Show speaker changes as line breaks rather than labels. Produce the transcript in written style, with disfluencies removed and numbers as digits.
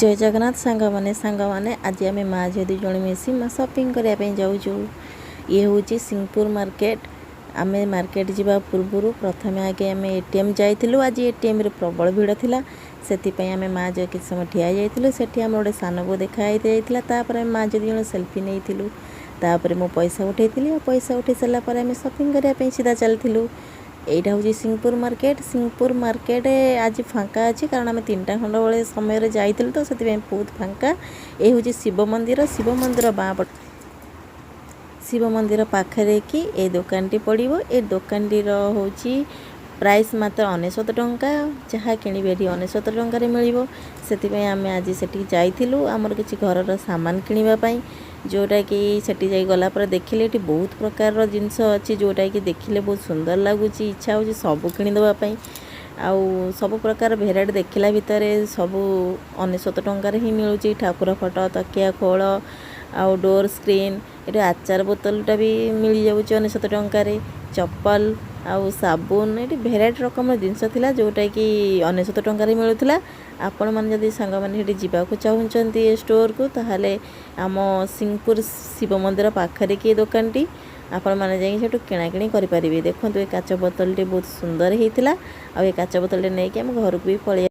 ଜୟ ଜଗନ୍ନାଥ ସାଙ୍ଗମାନେ। ସାଙ୍ଗମାନେ, ଆଜି ଆମେ ମା ଝିଅ ଦୁଇ ଜଣ ମିଶି ମା ସପିଂ କରିବା ପାଇଁ ଯାଉଛୁ। ଇଏ ହେଉଛି ସିଂହପୁର ମାର୍କେଟ। ଆମେ ମାର୍କେଟ ଯିବା ପୂର୍ବରୁ ପ୍ରଥମେ ଆଗେ ଆମେ ଏଟିଏମ୍ ଯାଇଥିଲୁ। ଆଜି ଏଟିଏମ୍ରେ ପ୍ରବଳ ଭିଡ଼ ଥିଲା, ସେଥିପାଇଁ ଆମେ ମା ଝିଅ କିଛି ସମୟ ଠିଆ ଯାଇଥିଲୁ। ସେଠି ଆମର ଗୋଟେ ସାନ ବୋଉ ଦେଖା ହେଇଯାଇଥିଲା। ତାପରେ ଆମେ ମା ଝିଅ ଦୁଇ ଜଣ ସେଲ୍ଫି ନେଇଥିଲୁ। ତାପରେ ମୁଁ ପଇସା ଉଠେଇଥିଲି ଆଉ ପଇସା ଉଠେଇ ସାରିଲା ପରେ ଆମେ ସପିଂ କରିବା ପାଇଁ ସିଧା ଚାଲିଥିଲୁ। ଏଇଟା ହେଉଛି ସିଂହପୁର ମାର୍କେଟ। ସିଂହପୁର ମାର୍କେଟ ଆଜି ଫାଙ୍କା ଅଛି, କାରଣ ଆମେ 3ଟା ଖଣ୍ଡ ବେଳେ ସମୟରେ ଯାଇଥିଲୁ ତ ସେଥିପାଇଁ ବହୁତ ଫାଙ୍କା। ଏ ହେଉଛି ଶିବ ମନ୍ଦିର। ଶିବ ମନ୍ଦିର ବାଁ ପଟ, ଶିବ ମନ୍ଦିର ପାଖରେ କି ଏ ଦୋକାନଟି ପଡ଼ିବ। ଏ ଦୋକାନଟିର ହେଉଛି ପ୍ରାଇସ୍ ମାତ୍ର 99 ଟଙ୍କା। ଯାହା କିଣିବେ, ଏଠି 99 ଟଙ୍କାରେ ମିଳିବ। ସେଥିପାଇଁ ଆମେ ଆଜି ସେଠିକି ଯାଇଥିଲୁ ଆମର କିଛି ଘରର ସାମାନ କିଣିବା ପାଇଁ, ଯେଉଁଟାକି ସେଠି ଯାଇ ଗଲା ପରେ ଦେଖିଲେ ଏଠି ବହୁତ ପ୍ରକାରର ଜିନିଷ ଅଛି, ଯେଉଁଟାକି ଦେଖିଲେ ବହୁତ ସୁନ୍ଦର ଲାଗୁଛି। ଇଚ୍ଛା ହେଉଛି ସବୁ କିଣିଦେବା ପାଇଁ। ଆଉ ସବୁ ପ୍ରକାର ଭେରାଇଟି ଦେଖିଲା ଭିତରେ ସବୁ 99 ଟଙ୍କାରେ ହିଁ ମିଳୁଛି। ଠାକୁର ଫଟୋ, ତକିଆ ଖୋଳ ଆଉ ଡୋର୍ ସ୍କ୍ରିନ୍, ଏଠି ଆଚାର ବୋତଲଟା ବି ମିଳିଯାଉଛି 99 ଟଙ୍କାରେ। ଚପଲ ଆଉ ସାବୁନ, ଏଠି ଭେରାଇଟି ରକମର ଜିନିଷ ଥିଲା, ଯେଉଁଟାକି 99 ଟଙ୍କାରେ ମିଳୁଥିଲା। ଆପଣମାନେ ଯଦି ସାଙ୍ଗମାନେ ସେଠି ଯିବାକୁ ଚାହୁଁଛନ୍ତି ଏ ଷ୍ଟୋରକୁ, ତାହେଲେ ଆମ ସିଂହପୁର ଶିବ ମନ୍ଦିର ପାଖରେ କି ଏ ଦୋକାନଟି, ଆପଣମାନେ ଯାଇକି ସେଠୁ କିଣାକିଣି କରିପାରିବେ। ଦେଖନ୍ତୁ, ଏ କାଚ ବୋତଲଟି ବହୁତ ସୁନ୍ଦର ହେଇଥିଲା ଆଉ ଏ କାଚ ବୋତଲଟି ନେଇକି ଆମେ ଘରକୁ ବି ପଳେଇ